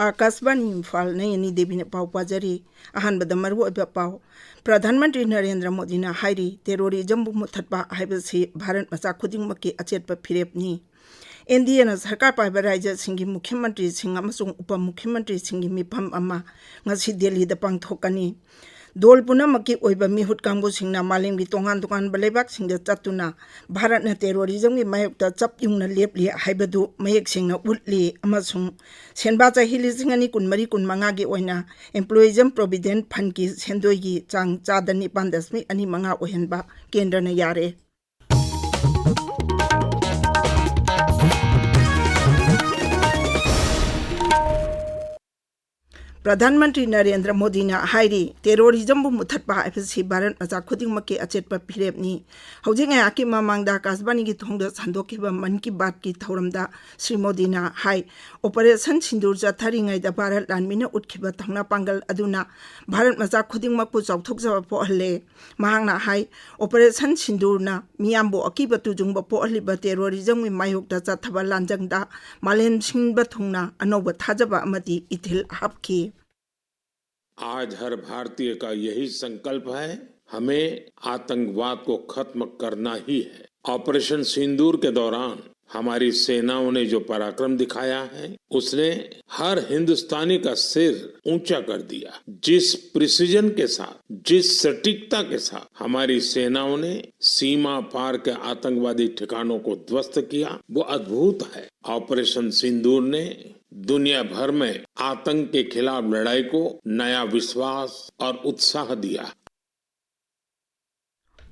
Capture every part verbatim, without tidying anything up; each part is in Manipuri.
ꯑꯥꯀꯥꯁꯕꯥꯅꯤ ꯏꯝꯐꯥꯜ, ꯅꯌꯅꯤ ꯗꯦꯕꯤꯅ ꯄꯥꯎ ꯄꯥꯖꯔꯤ꯫ ꯑꯍꯥꯟꯕꯗ ꯃꯔꯨꯑꯣꯏꯕ ꯄꯥꯎ꯫ ꯄ꯭ꯔꯙꯥꯟ ꯃꯟꯇ꯭ꯔꯤ ꯅꯔꯦꯟꯗ꯭ꯔ ꯃꯣꯗꯤꯅ ꯍꯥꯏꯔꯤ, ꯇꯦꯔꯣꯔꯤꯖꯝꯕꯨ ꯃꯨꯠꯊꯠꯄ ꯍꯥꯏꯕꯁꯤ ꯚꯥꯔꯠ ꯃꯆꯥ ꯈꯨꯗꯤꯡꯃꯛꯀꯤ ꯑꯆꯦꯠꯄ ꯐꯤꯔꯦꯞꯅꯤ꯫ ꯑꯦꯟ ꯗꯤ ꯑꯦꯅ ꯁꯔꯀꯥꯔ ꯄꯥꯏꯕ ꯔꯥꯖ꯭ꯌꯁꯤꯡꯒꯤ ꯃꯨꯈ꯭ꯌ ꯃꯟꯇ꯭ꯔꯤꯁꯤꯡ ꯑꯃꯁꯨꯡ ꯎꯄ ꯃꯨꯈ꯭ꯌ ꯃꯟꯇ꯭ꯔꯤꯁꯤꯡꯒꯤ ꯃꯤꯐꯝ ꯑꯃ ꯉꯁꯤ ꯗꯦꯜꯂꯤꯗ ꯄꯥꯡꯊꯣꯛꯀꯅꯤ꯫ ꯗꯣꯜ ꯄꯨꯝꯅꯃꯛꯀꯤ ꯑꯣꯏꯕ ꯃꯤꯍꯨꯠ ꯀꯥꯡꯕꯨꯁꯤꯡꯅ ꯃꯥꯂꯦꯝꯒꯤ ꯇꯣꯉꯥꯟ ꯇꯣꯉꯥꯟꯕ ꯂꯩꯕꯥꯛꯁꯤꯡꯗ ꯆꯠꯇꯨꯅ ꯚꯥꯔꯠꯅ ꯇꯦꯔꯣꯔꯤꯖꯝꯒꯤ ꯃꯥꯌꯣꯛꯇ ꯆꯞ ꯌꯨꯡꯅ ꯂꯦꯞꯂꯤ ꯍꯥꯏꯕꯗꯨ ꯃꯌꯦꯛ ꯁꯦꯡꯅ ꯎꯠꯂꯤ ꯑꯃꯁꯨꯡ ꯁꯦꯟꯕꯥ ꯆꯍꯤ ꯂꯤꯁꯤꯡ ꯑꯅꯤ ꯀꯨꯟꯃꯔꯤ ꯀꯨꯟꯃꯉꯥꯒꯤ ꯑꯣꯏꯅ Employees Provident Fundꯀꯤ ꯁꯦꯟꯗꯣꯏꯒꯤ ꯆꯥꯡ ꯆꯥꯗ ꯅꯤꯄꯥꯟ ꯗꯁꯃꯤꯛ ꯑꯅꯤ ꯃꯉꯥ ꯑꯣꯏꯍꯟꯕ ꯀꯦꯟꯗ꯭ꯔꯅ ꯌꯥꯔꯦ꯫ ꯄ꯭ꯔꯙꯥꯟ ꯃꯟꯇ꯭ꯔꯤ ꯅꯔꯦꯟꯗ꯭ꯔ ꯃꯣꯗꯤꯅ ꯍꯥꯏꯔꯤ, ꯇꯦꯔꯣꯔꯤꯖꯝꯕꯨ ꯃꯨꯠꯊꯠꯄ ꯍꯥꯏꯕꯁꯤ ꯚꯥꯔꯠ ꯃꯆꯥ ꯈꯨꯗꯤꯡꯃꯛꯀꯤ ꯑꯆꯦꯠꯄ ꯐꯤꯔꯦꯞꯅꯤ꯫ ꯍꯧꯖꯤꯛ ꯉꯥꯏꯍꯥꯛꯀꯤ ꯃꯃꯥꯡꯗ ꯑꯥꯀꯥꯁꯕꯥꯅꯤꯒꯤ ꯊꯣꯡꯗ ꯁꯟꯗꯣꯛꯈꯤꯕ ꯃꯟ ꯀꯤ ꯕꯥꯠꯀꯤ ꯊꯧꯔꯝꯗ ꯁ꯭ꯔꯤ ꯃꯣꯗꯤꯅ ꯍꯥꯏ, ꯑꯣꯄꯔꯦꯁꯟ ꯁꯤꯟꯗꯨꯔ ꯆꯠꯊꯔꯤꯉꯩꯗ ꯚꯥꯔꯠ ꯂꯥꯟꯃꯤꯅ ꯎꯠꯈꯤꯕ ꯊꯧꯅꯥ ꯄꯥꯡꯒꯜ ꯑꯗꯨꯅ ꯚꯥꯔꯠ ꯃꯆꯥ ꯈꯨꯗꯤꯡꯃꯛꯄꯨ ꯆꯥꯎꯊꯣꯛꯆꯕ ꯄꯣꯛꯍꯜꯂꯦ꯫ ꯃꯍꯥꯛꯅ ꯍꯥꯏ, ꯑꯣꯄꯔꯦꯁꯟ ꯁꯤꯟꯗꯨꯔꯅ ꯃꯤꯌꯥꯝꯕꯨ ꯑꯀꯤꯕ ꯇꯨꯖꯨꯡꯕ ꯄꯣꯛꯍꯜꯂꯤꯕ ꯇꯦꯔꯣꯔꯤꯖꯝꯒꯤ ꯃꯥꯌꯣꯛꯇ ꯆꯠꯊꯕ ꯂꯥꯟꯖꯪꯗ ꯃꯥꯂꯦꯝ ꯁꯤꯟꯕ ꯊꯨꯡꯅ ꯑꯅꯧꯕ ꯊꯥꯖꯕ ꯑꯃꯗꯤ ꯏꯊꯤꯜ ꯍꯥꯞꯈꯤ꯫ आज हर भारतीय का यही संकल्प है, हमें आतंकवाद को खत्म करना ही है। ऑपरेशन सिंदूर के दौरान हमारी सेनाओं ने जो पराक्रम दिखाया है, उसने हर हिंदुस्तानी का सिर ऊंचा कर दिया। जिस प्रिसीजन के साथ, जिस सटीकता के साथ हमारी सेनाओं ने सीमा पार के आतंकवादी ठिकानों को ध्वस्त किया, वो अद्भुत है। ऑपरेशन सिंदूर ने दुनिया भर में आतंक के खिलाफ लड़ाई को नया विश्वास और उत्साह दिया।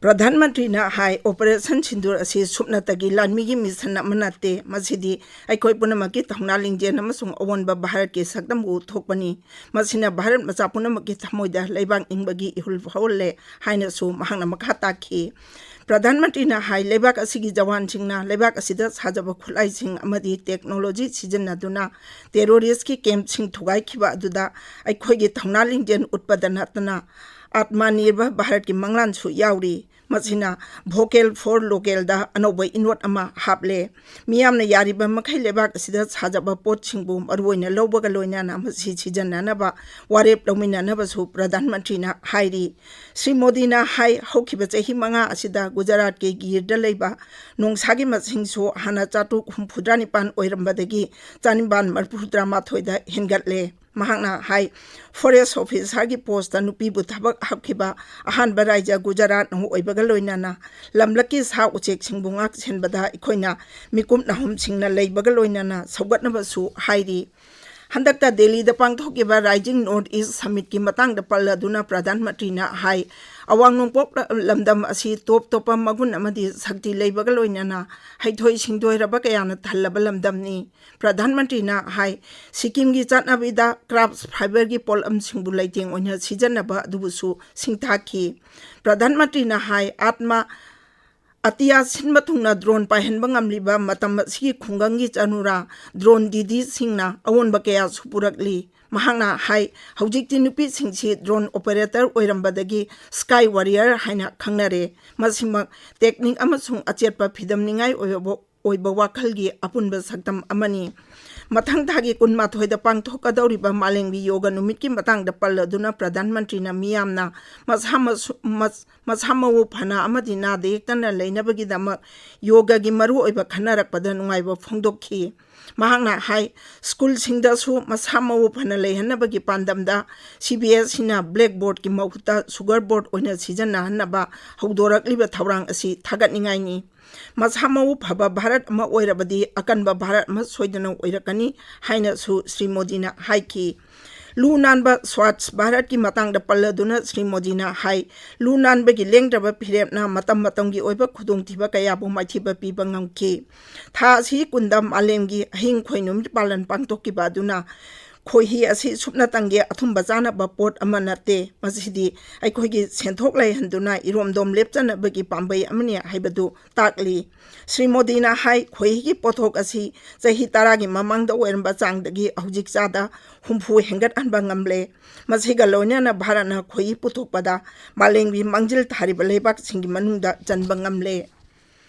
ꯄ꯭ꯔꯙꯥꯟ ꯃꯟꯇ꯭ꯔꯤꯅ ꯍꯥꯏ, ꯑꯣꯄꯔꯦꯁꯟ ꯁꯤꯟꯗꯨꯔ ꯑꯁꯤ ꯁꯨꯞꯅꯇꯒꯤ ꯂꯥꯟꯃꯤꯒꯤ ꯃꯤꯁꯟ ꯑꯃ ꯅꯠꯇꯦ, ꯃꯁꯤꯗꯤ ꯑꯩꯈꯣꯏ ꯄꯨꯝꯅꯃꯛꯀꯤ ꯊꯧꯅꯥ ꯂꯤꯡꯖꯦꯜ ꯑꯃꯁꯨꯡ ꯑꯑꯣꯟꯕ ꯚꯥꯔꯠꯀꯤ ꯁꯛꯇꯝꯕꯨ ꯎꯠꯊꯣꯛꯄꯅꯤ꯫ ꯃꯁꯤꯅ ꯚꯥꯔꯠ ꯃꯆꯥ ꯄꯨꯝꯅꯃꯛꯀꯤ ꯊꯃꯣꯏꯗ ꯂꯩꯕꯥꯛ ꯅꯤꯡꯕꯒꯤ ꯏꯍꯨꯜ ꯐꯥꯎꯍꯜꯂꯦ ꯍꯥꯏꯅꯁꯨ ꯃꯍꯥꯛꯅ ꯃꯈꯥ ꯇꯥꯈꯤ꯫ ꯄ꯭ꯔꯙꯥꯟ ꯃꯟꯇ꯭ꯔꯤꯅ ꯍꯥꯏ, ꯂꯩꯕꯥꯛ ꯑꯁꯤꯒꯤ ꯖꯋꯥꯟꯁꯤꯡꯅ ꯂꯩꯕꯥꯛ ꯑꯁꯤꯗ ꯁꯥꯖꯕ ꯈꯨꯠꯂꯥꯏꯁꯤꯡ ꯑꯃꯗꯤ ꯇꯦꯛꯅꯣꯂꯣꯖꯤ ꯁꯤꯖꯤꯟꯅꯗꯨꯅ ꯇꯦꯔꯣꯔꯤꯁ꯭ꯠꯀꯤ ꯀꯦꯝꯞꯁꯤꯡ ꯊꯨꯒꯥꯏꯈꯤꯕ ꯑꯗꯨꯗ ꯑꯩꯈꯣꯏꯒꯤ ꯊꯧꯅꯥ ꯂꯤꯡꯖꯦꯜ ꯎꯠꯄꯗ ꯅꯠꯇꯅ ꯑꯥꯠꯃꯅꯤꯔꯚꯔ ꯚꯥꯔꯠꯀꯤ ꯃꯪꯂꯥꯟꯁꯨ ꯌꯥꯎꯔꯤ꯫ ꯃꯁꯤꯅ Vocal for Localꯗ ꯑꯅꯧꯕ ꯏꯅꯣꯠ ꯑꯃ ꯍꯥꯞꯂꯦ꯫ ꯃꯤꯌꯥꯝꯅ ꯌꯥꯔꯤꯕ ꯃꯈꯩ ꯂꯩꯕꯥꯛ ꯑꯁꯤꯗ ꯁꯥꯖꯕ ꯄꯣꯠꯁꯤꯡꯕꯨ ꯃꯔꯨꯑꯣꯏꯅ ꯂꯧꯕꯒ ꯂꯣꯏꯅꯅ ꯃꯁꯤ ꯁꯤꯖꯤꯟꯅꯅꯕ ꯋꯥꯔꯦꯞ ꯂꯧꯃꯤꯟꯅꯅꯕꯁꯨ ꯄ꯭ꯔꯙꯥꯟ ꯃꯟꯇ꯭ꯔꯤꯅ ꯍꯥꯏꯔꯤ꯫ ꯁ꯭ꯔꯤ ꯃꯣꯗꯤꯅ ꯍꯥꯏ, ꯍꯧꯈꯤꯕ ꯆꯍꯤ ꯃꯉꯥ ꯑꯁꯤꯗ ꯒꯨꯖꯔꯥꯠꯀꯤ ꯒꯤꯔꯗ ꯂꯩꯕ ꯅꯣꯡꯁꯥꯒꯤ ꯃꯁꯤꯡꯁꯨ ꯍꯥꯟꯅ ꯆꯥꯇ꯭ꯔꯨꯛ ꯍꯨꯝꯐꯨꯇꯔꯥ ꯅꯤꯄꯥꯟ ꯑꯣꯏꯔꯝꯕꯗꯒꯤ ꯆꯥꯅꯤꯄꯥꯟ ꯃꯔꯤꯐꯨꯇꯔꯥ ꯃꯥꯊꯣꯏꯗ ꯍꯦꯟꯒꯠꯂꯦ꯫ ꯃꯍꯥꯛꯅ ꯍꯥꯏ, ꯐꯣꯔꯦꯁ ꯑꯣꯐꯤꯁꯥꯔꯒꯤ ꯄꯣꯁꯇ ꯅꯨꯄꯤꯕꯨ ꯊꯕꯛ ꯍꯥꯞꯈꯤꯕ ꯑꯍꯥꯟꯕ ꯔꯥꯏꯖ꯭ꯌ ꯒꯨꯖꯔꯥꯠꯅ ꯑꯣꯏꯕꯒ ꯂꯣꯏꯅꯅ ꯂꯝꯂꯛꯀꯤ ꯁꯥ ꯎꯆꯦꯛꯁꯤꯡꯕꯨ ꯉꯥꯛ ꯁꯦꯟꯕꯗ ꯑꯩꯈꯣꯏꯅ ꯃꯤꯀꯨꯞ ꯅꯥꯍꯨꯝꯁꯤꯡꯅ ꯂꯩꯕꯒ ꯂꯣꯏꯅꯅ ꯁꯧꯒꯠꯅꯕꯁꯨ ꯍꯥꯏꯔꯤ꯫ ꯍꯟꯗꯛꯇ ꯗꯦꯜꯂꯤꯗ ꯄꯥꯡꯊꯣꯛꯈꯤꯕ Rising North East Summitꯀꯤ ꯃꯇꯥꯡꯗ ꯄꯜꯂꯗꯨꯅ ꯄ꯭ꯔꯙꯥꯟ ꯃꯟꯇ꯭ꯔꯤꯅ ꯍꯥꯏ, ꯑꯋꯥꯡ ꯅꯣꯡꯄꯣꯛ ꯂꯝꯗꯝ ꯑꯁꯤ ꯇꯣꯞ ꯇꯣꯞꯄ ꯃꯒꯨꯟ ꯑꯃꯗꯤ ꯁꯛꯇꯤ ꯂꯩꯕꯒ ꯂꯣꯏꯅꯅ ꯍꯩꯊꯣꯏ ꯁꯤꯡꯊꯣꯏꯔꯕ ꯀꯌꯥꯅ ꯊꯜꯂꯕ ꯂꯝꯗꯝꯅꯤ꯫ ꯄ꯭ꯔꯙꯥꯟ ꯃꯟꯇ꯭ꯔꯤꯅ ꯍꯥꯏ, ꯁꯤꯛꯀꯤꯝꯒꯤ ꯆꯠꯅꯕꯤꯗ craft fiberꯒꯤ ꯄꯣꯠꯂꯝꯁꯤꯡꯕꯨ ꯂꯩꯇꯦꯡ ꯑꯣꯏꯅ ꯁꯤꯖꯤꯟꯅꯕ ꯑꯗꯨꯕꯨꯁꯨ ꯁꯤꯡꯇꯥꯛꯈꯤ꯫ ꯄ꯭ꯔꯙꯥꯟ ꯃꯟꯇ꯭ꯔꯤꯅ ꯍꯥꯏ, ꯑꯥꯇꯃ ꯑꯇꯤꯌꯥ ꯁꯤꯟꯕ ꯊꯨꯡꯅ drone ꯄꯥꯏꯍꯟꯕ ꯉꯝꯂꯤꯕ ꯃꯇꯝ ꯑꯁꯤꯒꯤ ꯈꯨꯡꯒꯪꯒꯤ ꯆꯅꯨꯔꯥ drone ꯗꯤꯗꯤꯁꯤꯡꯅ ꯑꯑꯣꯟꯕ ꯀꯌꯥꯁꯨ ꯄꯨꯔꯛꯂꯤ꯫ ꯃꯍꯥꯛꯅ ꯍꯥꯏ, ꯍꯧꯖꯤꯛꯇꯤ ꯅꯨꯄꯤꯁꯤꯡꯁꯤ drone operator ꯑꯣꯏꯔꯝꯕꯗꯒꯤ sky warrior ꯍꯥꯏꯅ ꯈꯪꯅꯔꯦ꯫ ꯃꯁꯤꯃꯛ technique ꯑꯃꯁꯨꯡ ꯑꯆꯦꯠꯄ ꯐꯤꯗꯝꯅꯤꯡꯉꯥꯏ ꯑꯣꯏꯕ ꯑꯣꯏꯕ ꯋꯥꯈꯜꯒꯤ ꯑꯄꯨꯟꯕ ꯁꯛꯇꯝ ꯑꯃꯅꯤ꯫ ꯃꯊꯪ ꯊꯥꯒꯤ ꯀꯨꯟꯃꯥꯊꯣꯏꯗ ꯄꯥꯡꯊꯣꯛꯀꯗꯧꯔꯤꯕ ꯃꯥꯂꯦꯝꯒꯤ ꯌꯣꯒ ꯅꯨꯃꯤꯠꯀꯤ ꯃꯇꯥꯡꯗ ꯄꯜꯂꯗꯨꯅ ꯄ꯭ꯔꯙꯥꯟ ꯃꯟꯇ꯭ꯔꯤꯅ ꯃꯤꯌꯥꯝꯅ ꯃꯁꯥ ꯃꯁꯨ-, ꯃꯁ-, ꯃꯁꯥ ꯃꯎ ꯐꯅ ꯑꯃꯗꯤ ꯅꯥꯗ ꯌꯦꯛꯇꯅ ꯂꯩꯅꯕꯒꯤꯗꯃꯛ ꯌꯣꯒꯒꯤ ꯃꯔꯨꯑꯣꯏꯕ ꯈꯟꯅꯔꯛꯄꯗ ꯅꯨꯡꯉꯥꯏꯕ ꯐꯣꯡꯗꯣꯛꯈꯤ꯫ ꯃꯍꯥꯛꯅ ꯍꯥꯏ, ꯁ꯭ꯀꯨꯜꯁꯤꯡꯗꯁꯨ ꯃꯁꯥ ꯃꯎ ꯐꯅ ꯂꯩꯍꯟꯅꯕꯒꯤ ꯄꯥꯟꯗꯝꯗ CBSEꯅ blackboardꯀꯤ ꯃꯍꯨꯠꯇ sugar board ꯑꯣꯏꯅ ꯁꯤꯖꯤꯟꯅꯍꯟꯅꯕ ꯍꯧꯗꯣꯔꯛꯂꯤꯕ ꯊꯧꯔꯥꯡ ꯑꯁꯤ ꯊꯥꯒꯠꯅꯤꯡꯉꯥꯏꯅꯤ꯫ ꯃꯁꯥ ꯃꯎ ꯐꯕ ꯚꯥꯔꯠ ꯑꯃ ꯑꯣꯏꯔꯕꯗꯤ ꯑꯀꯟꯕ ꯚꯥꯔꯠ ꯑꯃ ꯁꯣꯏꯗꯅ ꯑꯣꯏꯔꯛꯀꯅꯤ ꯍꯥꯏꯅꯁꯨ ꯁ꯭ꯔꯤ ꯃꯣꯗꯤꯅ ꯍꯥꯏꯈꯤ꯫ ꯂꯨ ꯅꯥꯟꯕ ꯁ꯭ꯋꯥꯆ ꯚꯥꯔꯠꯀꯤ ꯃꯇꯥꯡꯗ ꯄꯜꯂꯗꯨꯅ ꯁ꯭ꯔꯤ ꯃꯣꯗꯤꯅ ꯍꯥꯏ, ꯂꯨ ꯅꯥꯟꯕꯒꯤ ꯂꯦꯡꯗ꯭ꯔꯕ ꯐꯤꯔꯦꯞꯅ ꯃꯇꯝ ꯃꯇꯝꯒꯤ ꯑꯣꯏꯕ ꯈꯨꯗꯣꯡꯊꯤꯕ ꯀꯌꯥꯕꯨ ꯃꯥꯏꯊꯤꯕ ꯄꯤꯕ ꯉꯝꯈꯤ꯫ ꯊꯥ ꯑꯁꯤ ꯀꯨꯟꯗ ꯃꯥꯂꯦꯝꯒꯤ ꯑꯍꯤꯡ ꯈꯣꯏ ꯅꯨꯃꯤꯠ ꯄꯥꯂꯟ ꯄꯥꯡꯊꯣꯛꯈꯤꯕ ꯑꯗꯨꯅ ꯈꯣꯏꯍꯤ ꯑꯁꯤ ꯁꯨꯞꯅꯇꯪꯒꯤ ꯑꯊꯨꯝꯕ ꯆꯥꯅꯕ ꯄꯣꯠ ꯑꯃ ꯅꯠꯇꯦ, ꯃꯁꯤꯗꯤ ꯑꯩꯈꯣꯏꯒꯤ ꯁꯦꯟꯊꯣꯛ ꯂꯩꯍꯟꯗꯨꯅ ꯏꯔꯣꯝꯗꯣꯝ ꯂꯦꯞꯆꯅꯕꯒꯤ ꯄꯥꯝꯕꯩ ꯑꯃꯅꯤ ꯍꯥꯏꯕꯗꯨ ꯇꯥꯛꯂꯤ꯫ ꯁ꯭ꯔꯤ ꯃꯣꯗꯤꯅ ꯍꯥꯏ, ꯈꯣꯏꯍꯤꯒꯤ ꯄꯣꯠꯊꯣꯛ ꯑꯁꯤ ꯆꯍꯤ ꯇꯔꯥꯒꯤ ꯃꯃꯥꯡꯗ ꯑꯣꯏꯔꯝꯕ ꯆꯥꯡꯗꯒꯤ ꯍꯧꯖꯤꯛ ꯆꯥꯗ ꯍꯨꯝꯐꯨ ꯍꯦꯟꯒꯠꯍꯟꯕ ꯉꯝꯂꯦ꯫ ꯃꯁꯤꯒ ꯂꯣꯏꯅꯅ ꯚꯥꯔꯠꯅ ꯈꯣꯏꯍꯤ ꯄꯨꯊꯣꯛꯄꯗ ꯃꯥꯂꯦꯝꯒꯤ ꯃꯥꯡꯖꯤꯜ ꯊꯥꯔꯤꯕ ꯂꯩꯕꯥꯛꯁꯤꯡꯒꯤ ꯃꯅꯨꯡꯗ ꯆꯟꯕ ꯉꯝꯂꯦ꯫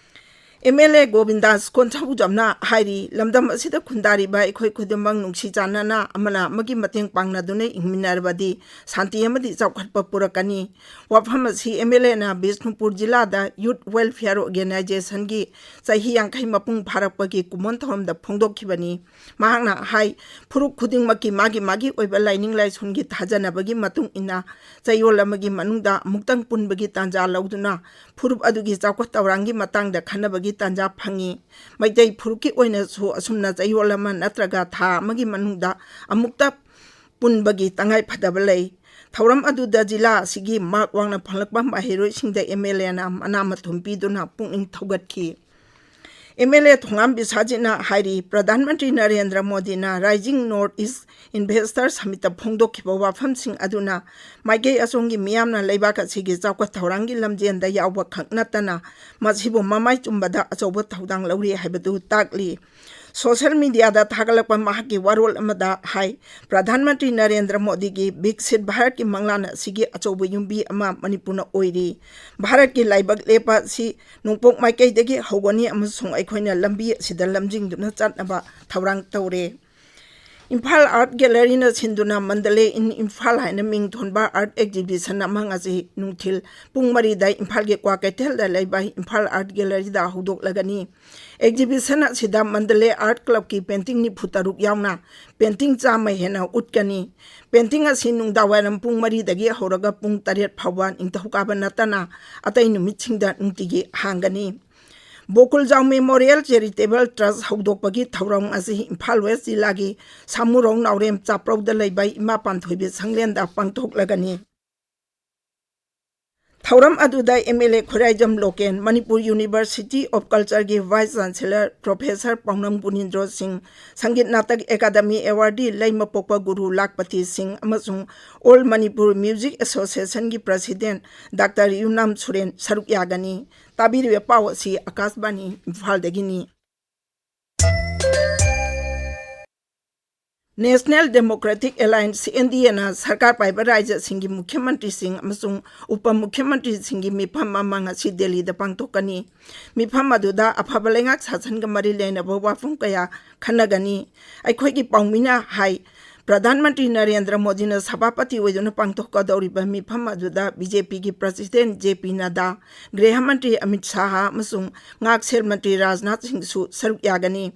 ꯑꯦꯝ ꯑꯦꯜ ꯑꯦ ꯒꯣꯕꯤꯟꯗꯥꯁ ꯀꯣꯟꯁꯥꯕꯨꯖꯝꯅ ꯍꯥꯏꯔꯤ, ꯂꯝꯗꯝ ꯑꯁꯤꯗ ꯈꯨꯟꯗꯥꯔꯤꯕ ꯑꯩꯈꯣꯏ ꯈꯨꯗꯤꯡꯃꯛ ꯅꯨꯡꯁꯤ ꯆꯥꯟꯅꯅ ꯑꯃꯅ ꯑꯃꯒꯤ ꯃꯇꯦꯡ ꯄꯥꯡꯅꯗꯨꯅ ꯍꯤꯡꯃꯤꯟꯅꯔꯕꯗꯤ ꯁꯥꯟꯇꯤ ꯑꯃꯗꯤ ꯆꯥꯎꯈꯠꯄ ꯄꯨꯔꯛꯀꯅꯤ꯫ ꯋꯥꯐꯝ ꯑꯁꯤ ꯑꯦꯝ ꯑꯦꯜ ꯑꯦꯅ ꯕꯤꯁꯅꯨꯄꯨꯔ ꯖꯤꯂꯥꯗ ꯌꯨꯠ ꯋꯦꯜꯐꯤꯌꯔ ꯑꯣꯔꯒꯦꯅꯥꯏꯖꯦꯁꯟꯒꯤ ꯆꯍꯤ ꯌꯥꯡꯈꯩ ꯃꯄꯨꯡ ꯐꯥꯔꯛꯄꯒꯤ ꯀꯨꯝꯑꯣꯟ ꯊꯧꯔꯝꯗ ꯐꯣꯡꯗꯣꯛꯈꯤꯕꯅꯤ꯫ ꯃꯍꯥꯛꯅ ꯍꯥꯏ, ꯐꯨꯔꯨꯞ ꯈꯨꯗꯤꯡꯃꯛꯀꯤ ꯃꯥꯒꯤ ꯃꯥꯒꯤ ꯑꯣꯏꯕ ꯂꯥꯏꯅꯤꯡ ꯂꯥꯏꯁꯣꯟꯒꯤ ꯊꯥꯖꯅꯕꯒꯤ ꯃꯇꯨꯡ ꯏꯟꯅ ꯆꯌꯣꯜ ꯑꯃꯒꯤ ꯃꯅꯨꯡꯗ ꯑꯃꯨꯛꯇꯪ ꯄꯨꯟꯕꯒꯤ ꯇꯥꯟꯖꯥ ꯂꯧꯗꯨꯅ ꯐꯨꯔꯨꯞ ꯑꯗꯨꯒꯤ ꯆꯥꯎꯈꯠ ꯊꯧꯔꯥꯡꯒꯤ ꯃꯇꯥꯡꯗ ꯈꯟꯅꯕꯒꯤ ꯇꯥꯟꯖꯥ ꯐꯪꯉꯤ꯫ ꯃꯩꯇꯩ ꯐꯨꯔꯨꯞꯀꯤ ꯑꯣꯏꯅꯁꯨ ꯑꯁꯨꯝꯅ ꯆꯌꯣꯜ ꯑꯃ ꯅꯠꯇ꯭ꯔꯒ ꯊꯥ ꯑꯃꯒꯤ ꯃꯅꯨꯡꯗ ꯑꯃꯨꯛꯇ ꯄꯨꯟꯕꯒꯤ ꯇꯉꯥꯏ ꯐꯗꯕ ꯂꯩ꯫ ꯊꯧꯔꯝ ꯑꯗꯨꯗ ꯖꯤꯂꯥ ꯑꯁꯤꯒꯤ ꯃꯥꯔꯛ ꯋꯥꯡꯅ ꯐꯪꯂꯛꯄ ꯃꯍꯩꯔꯣꯏꯁꯤꯡꯗ ꯑꯦꯝ ꯑꯦꯜ ꯑꯦꯅ ꯃꯅꯥ ꯃꯊꯨꯝ ꯄꯤꯗꯨꯅ ꯄꯨꯛꯅꯤꯡ ꯊꯧꯒꯠꯈꯤ꯫ ꯑꯦꯝ ꯑꯦꯜ ꯑꯦ ꯊꯣꯉꯥꯝ ꯕꯤꯁꯥꯖꯤꯠꯅ ꯍꯥꯏꯔꯤ, ꯄ꯭ꯔꯙꯥꯟ ꯃꯟꯇ꯭ꯔꯤ ꯅꯔꯦꯟꯗ꯭ꯔ ꯃꯣꯗꯤꯅ ꯔꯥꯏꯖꯤꯡ ꯅꯣꯔꯠ ꯏꯁ ꯏꯟꯚꯦꯁꯇꯔ ꯁꯃꯤꯠꯇ ꯐꯣꯡꯗꯣꯛꯈꯤꯕ ꯋꯥꯐꯝꯁꯤꯡ ꯑꯗꯨꯅ ꯃꯥꯏꯀꯩ ꯑꯁꯣꯝꯒꯤ ꯃꯤꯌꯥꯝꯅ ꯂꯩꯕꯥꯛ ꯑꯁꯤꯒꯤ ꯆꯥꯎꯈꯠ ꯊꯧꯔꯥꯡꯒꯤ ꯂꯝꯖꯦꯟꯗ ꯌꯥꯎꯕ ꯈꯛ ꯅꯠꯇꯅ ꯃꯁꯤꯕꯨ ꯃꯃꯥꯏ ꯆꯨꯝꯕꯗ ꯑꯆꯧꯕ ꯊꯧꯗꯥꯡ ꯂꯧꯔꯤ ꯍꯥꯏꯕꯗꯨ ꯇꯥꯛꯂꯤ꯫ ꯁꯣꯁꯦꯜ ꯃꯤꯗꯤꯌꯥꯗ ꯊꯥꯒꯠꯂꯛꯄ ꯃꯍꯥꯛꯀꯤ ꯋꯥꯔꯣꯜ ꯑꯃꯗ ꯍꯥꯏ, ꯄ꯭ꯔꯙꯥꯟ ꯃꯟꯇ꯭ꯔꯤ ꯅꯔꯦꯟꯗ꯭ꯔ ꯃꯣꯗꯤꯒꯤ ꯕꯤꯛꯁꯤꯠ ꯚꯥꯔꯠꯀꯤ ꯃꯪꯂꯥꯟ ꯑꯁꯤꯒꯤ ꯑꯆꯧꯕ ꯌꯨꯝꯕꯤ ꯑꯃ ꯃꯅꯤꯄꯨꯔꯅ ꯑꯣꯏꯔꯤ꯫ ꯚꯥꯔꯠꯀꯤ ꯂꯥꯏꯕꯛ ꯂꯦꯞꯄ ꯑꯁꯤ ꯅꯣꯡꯄꯣꯛ ꯃꯥꯏꯀꯩꯗꯒꯤ ꯍꯧꯒꯅꯤ ꯑꯃꯁꯨꯡ ꯑꯩꯈꯣꯏꯅ ꯂꯝꯕꯤ ꯑꯁꯤꯗ ꯂꯝꯖꯤꯡꯗꯨꯅ ꯆꯠꯅꯕ ꯊꯧꯔꯥꯡ ꯇꯧꯔꯦ꯫ ꯏꯝꯐꯥꯜ ꯑꯥꯔꯠ ꯒꯦꯂꯔꯤꯅ ꯁꯤꯟꯗꯨꯅ ꯃꯟꯗꯂꯦ ꯏꯟ ꯏꯝꯐꯥꯜ ꯍꯥꯏꯅ ꯃꯤꯡ ꯊꯣꯟꯕ ꯑꯥꯔꯠ ꯑꯦꯛꯖꯤꯕꯤꯁꯟ ꯑꯃ ꯉꯁꯤ ꯅꯨꯡꯊꯤꯜ ꯄꯨꯡ ꯃꯔꯤꯗ ꯏꯝꯐꯥꯜꯒꯤ ꯀ꯭ꯋꯥꯀꯩꯊꯦꯜꯗ ꯂꯩꯕ ꯏꯝꯐꯥꯜ ꯑꯥꯔꯠ ꯒꯦꯂꯔꯤꯗ ꯍꯧꯗꯣꯛꯂꯒꯅꯤ꯫ ꯑꯦꯛꯖꯤꯕꯤꯁꯟ ꯑꯁꯤꯗ ꯃꯟꯗꯂꯦ ꯑꯥꯔꯠ ꯀ꯭ꯂꯕꯀꯤ ꯄꯦꯟꯇꯤꯡ ꯅꯤꯐꯨ ꯇꯔꯨꯛ ꯌꯥꯎꯅ ꯄꯦꯟꯇꯤꯡ ꯆꯥꯝꯃ ꯍꯦꯟꯅ ꯎꯠꯀꯅꯤ꯫ ꯄꯦꯟꯇꯤꯡ ꯑꯁꯤ ꯅꯨꯡꯗꯥꯡꯋꯥꯏꯔꯝ ꯄꯨꯡ ꯃꯔꯤꯗꯒꯤ ꯍꯧꯔꯒ ꯄꯨꯡ ꯇꯔꯦꯠ ꯐꯥꯎꯕ ꯅꯤꯡꯊꯧꯀꯥꯕ ꯅꯠꯇꯅ ꯑꯇꯩ ꯅꯨꯃꯤꯠꯁꯤꯡꯗ ꯅꯨꯡꯇꯤꯒꯤ ꯍꯥꯡꯒꯅꯤ꯫ ꯕꯣꯀꯨꯜꯖꯥꯎ ꯃꯦꯃꯣꯔꯤꯌꯦꯜ ꯆꯦꯔꯤꯇꯦꯕꯜ ꯇ꯭ꯔꯁ ꯍꯧꯗꯣꯛꯄꯒꯤ ꯊꯧꯔꯝ ꯑꯁꯤ ꯏꯝꯐꯥꯜ ꯋꯦꯁ ꯖꯤꯂꯥꯒꯤ ꯁꯥꯃꯨꯔꯧ ꯅꯥꯎꯔꯦꯝ ꯆꯥꯄ꯭ꯔꯧꯗ ꯂꯩꯕ ꯏꯃꯥ ꯄꯥꯟꯊꯣꯏꯕꯤ ꯁꯪꯂꯦꯟꯗ ꯄꯥꯡꯊꯣꯛꯂꯒꯅꯤ꯫ ꯊꯧꯔꯝ ꯑꯗꯨꯗ M L A Khuraijam Loken, Manipur University of Culture ꯒꯤ Vice Chancellor Professor Paonam Gunindro Singh, Sangeet Natak academy ꯑꯦꯋꯥꯔꯗꯤ ꯂꯩꯃꯄꯣꯛꯄ ꯒꯨꯔꯨ ꯂꯥꯈꯄꯇꯤ ꯁꯤꯡ ꯑꯃꯁꯨꯡ All Manipur Music Association ꯒꯤ President Doctor ꯌꯨꯝꯅꯥꯝ ꯁꯨꯔꯦꯟ ꯁꯔꯨꯛ ꯌꯥꯒꯅꯤ꯫ ꯇꯥꯕꯤꯔꯤꯕ ꯄꯥꯎ ꯑꯁꯤ ꯑꯀꯥꯁꯕꯥꯅꯤ ꯏꯝꯐꯥꯜꯗꯒꯤꯅꯤ꯫ National Democratic Alliance, N D A ꯅ ꯁꯔꯀꯥꯔ ꯄꯥꯏꯕ ꯔꯥꯖ꯭ꯌꯁꯤꯡꯒꯤ ꯃꯨꯈ꯭ꯌ ꯃꯟꯇ꯭ꯔꯤꯁꯤꯡ ꯑꯃꯁꯨꯡ ꯎꯄ ꯃꯨꯈ꯭ꯌ ꯃꯟꯇ꯭ꯔꯤꯁꯤꯡꯒꯤ ꯃꯤꯐꯝ ꯑꯃ ꯉꯁꯤ ꯗꯦꯜꯂꯤꯗ ꯄꯥꯡꯊꯣꯛꯀꯅꯤ꯫ ꯃꯤꯐꯝ ꯑꯗꯨꯗ ꯑꯐꯕ ꯂꯩꯉꯥꯛ ꯁꯥꯁꯟꯒ ꯃꯔꯤ ꯂꯩꯅꯕ ꯋꯥꯐꯝ ꯀꯌꯥ ꯈꯟꯅꯒꯅꯤ꯫ ꯑꯩꯈꯣꯏꯒꯤ ꯄꯥꯎꯃꯤꯅ ꯍꯥꯏ, ꯄ꯭ꯔꯙꯥꯟ ꯃꯟꯇ꯭ꯔꯤ ꯅꯔꯦꯟꯗ꯭ꯔ ꯃꯣꯗꯤꯅ ꯁꯚꯥꯄꯇꯤ ꯑꯣꯏꯗꯨꯅ ꯄꯥꯡꯊꯣꯛꯀꯗꯧꯔꯤꯕ ꯃꯤꯐꯝ ꯑꯗꯨꯗ B J P ꯒꯤ President J P ꯅꯗꯥ, ꯒ꯭ꯔꯦꯍ ꯃꯟꯇ꯭ꯔꯤ ꯑꯃꯤꯠ ꯁꯥꯍ ꯑꯃꯁꯨꯡ ꯉꯥꯛꯁꯦꯜ ꯃꯟꯇ꯭ꯔꯤ ꯔꯥꯖꯅꯥꯊ ꯁꯤꯡꯁꯨ ꯁꯔꯨꯛ ꯌꯥꯒꯅꯤ꯫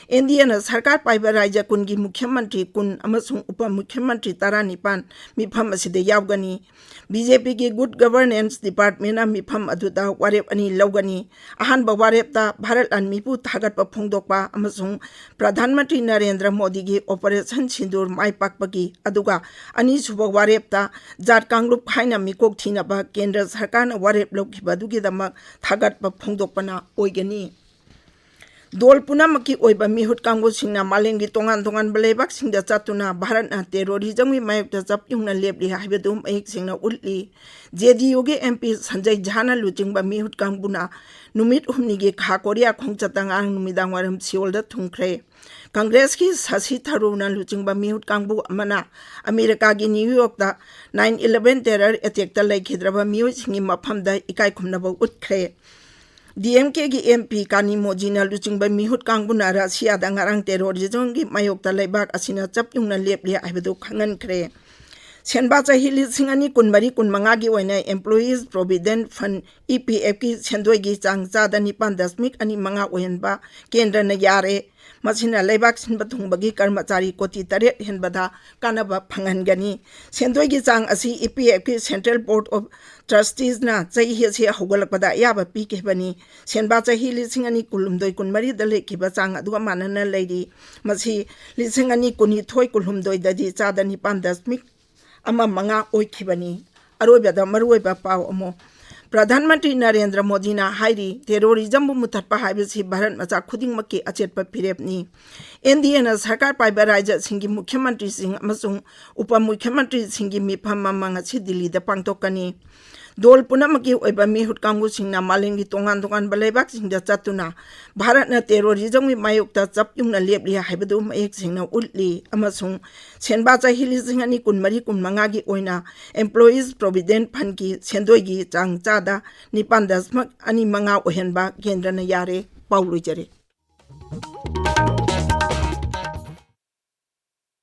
N D A ꯅ ꯁꯔꯀꯥꯔ ꯄꯥꯏꯕ ꯔꯥꯖ꯭ꯌ ꯀꯨꯟꯒꯤ ꯃꯨꯈ꯭ꯌ ꯃꯟꯇ꯭ꯔꯤ ꯀꯨꯟ ꯑꯃꯁꯨꯡ ꯎꯄ ꯃꯨꯈ꯭ꯌ ꯃꯟꯇ꯭ꯔꯤ ꯇꯔꯥꯅꯤꯄꯥꯟ ꯃꯤꯐꯝ ꯑꯁꯤꯗ ꯌꯥꯎꯒꯅꯤ꯫ B J P ꯒꯤ Good Governance Department ꯅ ꯃꯤꯐꯝ ꯑꯗꯨꯗ ꯋꯥꯔꯦꯞ ꯑꯅꯤ ꯂꯧꯒꯅꯤ꯫ ꯑꯍꯥꯟꯕ ꯋꯥꯔꯦꯞꯇ ꯚꯥꯔꯠ ꯂꯥꯟꯃꯤꯕꯨ ꯊꯥꯒꯠꯄ ꯐꯣꯡꯗꯣꯛꯄ ꯑꯃꯁꯨꯡ ꯄ꯭ꯔꯙꯥꯟ ꯃꯟꯇ꯭ꯔꯤ ꯅꯔꯦꯟꯗ꯭ꯔ ꯃꯣꯗꯤꯒꯤ Operation Sindoor ꯃꯥꯏ ꯄꯥꯛꯄꯒꯤ, ꯑꯗꯨꯒ ꯑꯅꯤꯁꯨꯕ ꯋꯥꯔꯦꯞꯇ ꯖꯥꯠ ꯀꯥꯡꯂꯨꯞ ꯍꯥꯏꯅ ꯃꯤꯀꯣꯛ ꯊꯤꯅꯕ ꯀꯦꯟꯗ꯭ꯔ ꯁꯔꯀꯥꯔꯅ ꯋꯥꯔꯦꯞ ꯂꯧꯈꯤꯕ ꯑꯗꯨꯒꯤꯗꯃꯛ ꯊꯥꯒꯠꯄ ꯐꯣꯡꯗꯣꯛꯄꯅ ꯑꯣꯏꯒꯅꯤ꯫ ꯗꯣꯜ ꯄꯨꯝꯅꯃꯛꯀꯤ ꯑꯣꯏꯕ ꯃꯤꯍꯨꯠ ꯀꯥꯡꯕꯨꯁꯤꯡꯅ ꯃꯥꯂꯦꯝꯒꯤ ꯇꯣꯉꯥꯟ ꯇꯣꯉꯥꯟꯕ ꯂꯩꯕꯥꯛꯁꯤꯡꯗ ꯆꯠꯇꯨꯅ ꯚꯥꯔꯠꯅ terrorism ꯒꯤ ꯃꯥꯌꯣꯛꯇ ꯆꯞ ꯌꯨꯡꯅ ꯂꯦꯞꯂꯤ ꯍꯥꯏꯕꯗꯨ ꯃꯌꯦꯛ ꯁꯦꯡꯅ ꯎꯠꯂꯤ꯫ J D U ꯒꯤ M P ꯁꯟꯖꯌ ꯖꯥꯅ ꯂꯨꯆꯤꯡꯕ ꯃꯤꯍꯨꯠ ꯀꯥꯡꯕꯨꯅ ꯅꯨꯃꯤꯠ ꯍꯨꯝꯅꯤꯒꯤ ꯈꯥ ꯀꯣꯔꯤꯌꯥ ꯈꯣꯡꯆꯠꯇ ꯉꯔꯥꯡ ꯅꯨꯃꯤꯗꯥꯡ ꯋꯥꯏꯔꯝ ꯁꯤꯑꯣꯜꯗ ꯊꯨꯡꯈ꯭ꯔꯦ꯫ ꯀꯪꯒ꯭ꯔꯦꯁꯀꯤ ꯁꯁꯤ ꯊꯔꯨꯔꯅ ꯂꯨꯆꯤꯡꯕ ꯃꯤꯍꯨꯠ ꯀꯥꯡꯕꯨ ꯑꯃꯅ ꯑꯃꯦꯔꯤꯀꯥꯒꯤ new ꯌꯣꯔꯛꯇ nine eleven terror attack ꯇ ꯂꯩꯈꯤꯗ꯭ꯔꯕ ꯃꯤꯑꯣꯏꯁꯤꯡꯒꯤ ꯃꯐꯝꯗ ꯏꯀꯥꯏ ꯈꯨꯝꯅꯕ ꯎꯠꯈ꯭ꯔꯦ꯫ D M K ꯒꯤ M P ꯀꯥꯅꯤꯃꯣꯖꯤꯅ ꯂꯨꯆꯤꯡꯕ ꯃꯤꯍꯨꯠ ꯀꯥꯡꯕꯨꯅ ꯔꯁꯤꯌꯥꯗ ꯉꯔꯥꯡ terrorism ꯒꯤ ꯃꯥꯌꯣꯛꯇ ꯂꯩꯕꯥꯛ ꯑꯁꯤꯅ ꯆꯞ ꯌꯨꯡꯅ ꯂꯦꯞꯂꯤ ꯍꯥꯏꯕꯗꯨ ꯈꯪꯍꯟꯈ꯭ꯔꯦ꯫ ꯁꯦꯟꯕꯥ ꯆꯍꯤ ꯂꯤꯁꯤꯡ ꯑꯅꯤ ꯀꯨꯟꯃꯔꯤ ꯀꯨꯟꯃꯉꯥꯒꯤ ꯑꯣꯏꯅ Employees Provident Fund, E P F ꯀꯤ ꯁꯦꯟꯗꯣꯏꯒꯤ ꯆꯥꯡ ꯆꯥꯗ ꯅꯤꯄꯥꯟ ꯗꯁꯃꯤꯛ ꯑꯅꯤ ꯃꯉꯥ ꯑꯣꯏꯍꯟꯕ ꯀꯦꯟꯗ꯭ꯔꯅ ꯌꯥꯔꯦ꯫ ꯃꯁꯤꯅ ꯂꯩꯕꯥꯛ ꯁꯤꯟꯕ ꯊꯨꯡꯕꯒꯤ ꯀꯔꯃꯆꯥꯔꯤ ꯀꯣꯇꯤ ꯇꯔꯦꯠ ꯍꯦꯟꯕꯗ ꯀꯥꯟꯅꯕ ꯐꯪꯍꯟꯒꯅꯤ꯫ ꯁꯦꯟꯗꯣꯏꯒꯤ ꯆꯥꯡ ꯑꯁꯤ E P F ꯀꯤ Central Board of Trustees ꯅ ꯆꯍꯤ ꯑꯁꯤ ꯍꯧꯒꯠꯂꯛꯄꯗ ꯑꯌꯥꯕ ꯄꯤꯈꯤꯕꯅꯤ꯫ ꯁꯦꯟꯕꯥ ꯆꯍꯤ ꯂꯤꯁꯤꯡ ꯑꯅꯤ ꯀꯨꯟꯍꯨꯝꯗꯣꯏ ꯀꯨꯟꯃꯔꯤꯗ ꯂꯩꯈꯤꯕ ꯆꯥꯡ ꯑꯗꯨꯒ ꯃꯥꯟꯅꯅ ꯂꯩꯔꯤ꯫ ꯃꯁꯤ ꯂꯤꯁꯤꯡ ꯑꯅꯤ ꯀꯨꯟꯅꯤꯊꯣꯏ ꯀꯨꯟꯍꯨꯝꯗꯣꯏꯗꯗꯤ ꯆꯥꯗ ꯅꯤꯄꯥꯟ ꯗꯁꯃꯤꯛ ꯑꯃ ꯃꯉꯥ ꯑꯣꯏꯈꯤꯕꯅꯤ꯫ ꯑꯔꯣꯏꯕꯗ ꯃꯔꯨꯑꯣꯏꯕ ꯄꯥꯎ ꯑꯃꯨꯛ꯫ ꯄ꯭ꯔꯙꯥꯟ ꯃꯟꯇ꯭ꯔꯤ ꯅꯔꯦꯟꯗ꯭ꯔ ꯃꯣꯗꯤꯅ ꯍꯥꯏꯔꯤ, ꯇꯦꯔꯣꯔꯤꯖꯝꯕꯨ ꯃꯨꯊꯠꯄ ꯍꯥꯏꯕꯁꯤ ꯚꯥꯔꯠ ꯃꯆꯥ ꯈꯨꯗꯤꯡꯃꯛꯀꯤ ꯑꯆꯦꯠꯄ ꯐꯤꯔꯦꯞꯅꯤ꯫ ꯑꯦꯟ ꯗꯤ ꯑꯦꯅ ꯁꯔꯀꯥꯔ ꯄꯥꯏꯕ ꯔꯥꯖ꯭ꯌꯁꯤꯡꯒꯤ ꯃꯨꯈ꯭ꯌ ꯃꯟꯇ꯭ꯔꯤꯁꯤꯡ ꯑꯃꯁꯨꯡ ꯎꯄ ꯃꯨꯈ꯭ꯌ ꯃꯟꯇ꯭ꯔꯤꯁꯤꯡꯒꯤ ꯃꯤꯐꯝ ꯑꯃ ꯉꯁꯤ ꯗꯤꯜꯂꯤꯗ ꯄꯥꯡꯊꯣꯛꯀꯅꯤ꯫ ꯗꯣꯜ ꯄꯨꯝꯅꯃꯛꯀꯤ ꯑꯣꯏꯕ ꯃꯤꯍꯨꯠ ꯀꯥꯡꯕꯨꯁꯤꯡꯅ ꯃꯥꯂꯦꯝꯒꯤ ꯇꯣꯉꯥꯟ ꯇꯣꯉꯥꯟꯕ ꯂꯩꯕꯥꯛꯁꯤꯡꯗ ꯆꯠꯇꯨꯅ ꯚꯥꯔꯠꯅ ꯇꯦꯔꯣꯔꯤꯖꯝꯒꯤ ꯃꯥꯌꯣꯛꯇ ꯆꯞ ꯌꯨꯡꯅ ꯂꯦꯞꯂꯤ ꯍꯥꯏꯕꯗꯨ ꯃꯌꯦꯛ ꯁꯦꯡꯅ ꯎꯠꯂꯤ ꯑꯃꯁꯨꯡ ꯁꯦꯟꯕꯥ ꯆꯍꯤ ꯂꯤꯁꯤꯡ ꯑꯅꯤ ꯀꯨꯟꯃꯔꯤ ꯀꯨꯟꯃꯉꯥꯒꯤ ꯑꯣꯏꯅ Employees Provident Fundꯀꯤ ꯁꯦꯟꯗꯣꯏꯒꯤ ꯆꯥꯡ ꯆꯥꯗ ꯅꯤꯄꯥꯟ ꯗꯁꯃꯤꯛ ꯑꯅꯤ ꯃꯉꯥ ꯑꯣꯏꯍꯟꯕ ꯀꯦꯟꯗ꯭ꯔꯅ ꯌꯥꯔꯦ꯫ ꯄꯥꯎ ꯂꯣꯏꯖꯔꯦ꯫